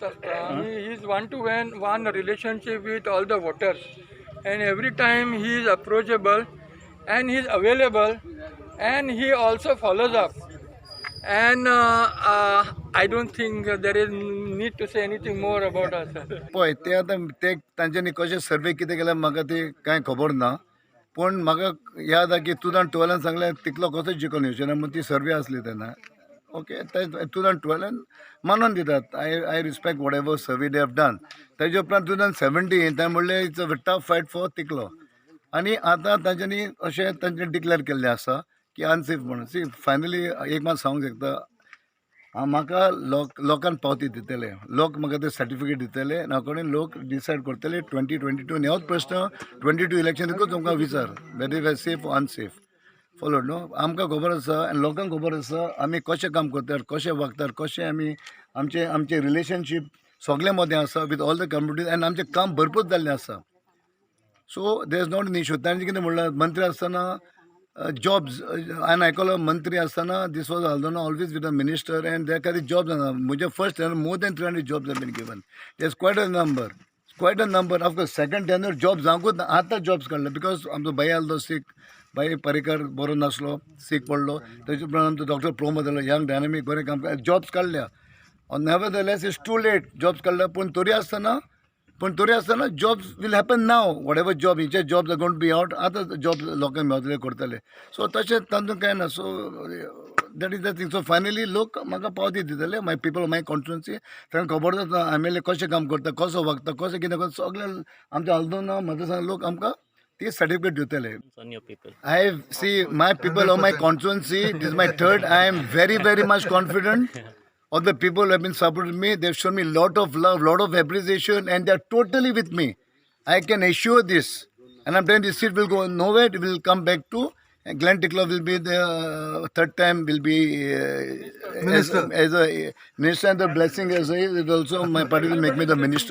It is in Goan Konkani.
एकूच आसता आनी he is one to one one relationship with all the voters and every time he is approachable and he is available and he also follows up and I don't think there is need to say anything more about us. पळय, ते आतां ते तांच्यांनी कशें सर्वे कितें केलें म्हाका ते कांय खबर ना, पूण म्हाका याद आहा की 2012न सांगलें तितलो कसो जिखून येवचें ना म्हूण. ती सर्वे आसली तेन्ना. ओके, ते 2012न मानून दितात. I respect whatever survey they have done. तेजे उपरांत 2017 ताणें म्हणलें it's a tough fight for Tiklo. आनी आतां तांच्यांनी अशें तांच्यांनी डिक्लेर केल्लें आसा की अनसेफ म्हणून. सी, फायनली एक मात सांगूंक शकता हांव, म्हाका लोक लोकान पावती दितले, लोक म्हाका ते सर्टिफिकेट दितले आनी अकॉर्डिंग लोक डिसायड करतले. 2022 होच प्रश्न, 22 इलेक्शन तुमकां विचार whether we safe, unsafe, followed न्हू. आमकां खबर आसा आनी लोकांक खबर आसा आमी कशें काम करतात, कशें वागतात, कशें आमी आमचे आमचे रिलेशनशीप सगळे मदें आसा with all the communities आनी आमचें काम भरपूर जाल्लें आसा. So there is not an issue. तांणी कितें म्हणलां, मंत्री आसतना जॉब्स हांवें आयकलो, मंत्री आसतना this was Aldona always with a minister and त्या खातीर जॉब जाना. म्हजे first tenure more than 300 jobs have been given. Is quite a number, quite a number. Of course, second tenure job जावंकूच ना. आतां जॉब्स काडले because आमचो भाई आसलो सीक, भाई पर्रीकर बरो नासलो, सीक पडलो. तेजे उपरांत आमचो डॉक्टर प्रमोद जालो, यंग डायनामीक, बरें काम, जॉब्स काडल्या. Nevertheless, it's too late jobs काडल्या. पूण तरी आसतना jobs will happen now. Whatever job हिचे jobs are gonna be out, आतां जॉब लोकांक मेळतले, करतले. सो तशें तातूंत कांय ना. So that is the thing. So finally लोक म्हाका पावती दितले, my people, my constituency. तांकां खबर जाता एमएलए कशें काम करता, कसो वागता, कशें कितें करता. सगळे आमच्या हल्दोना मतदारसंघ लोक आमकां ती सर्टिफिकेट दितले. On your people. I see my people of my constituency. This is my third. I am very, very much confident of the people who have been supporting me. They've shown me lot of love, lot of appreciation, and they're totally with me. I can assure this. And I'm telling you, this seat will go nowhere. It will come back to Glenn Tiklo will be the third time will be Minister. as a minister and the blessing as a, it also my party will make me the minister.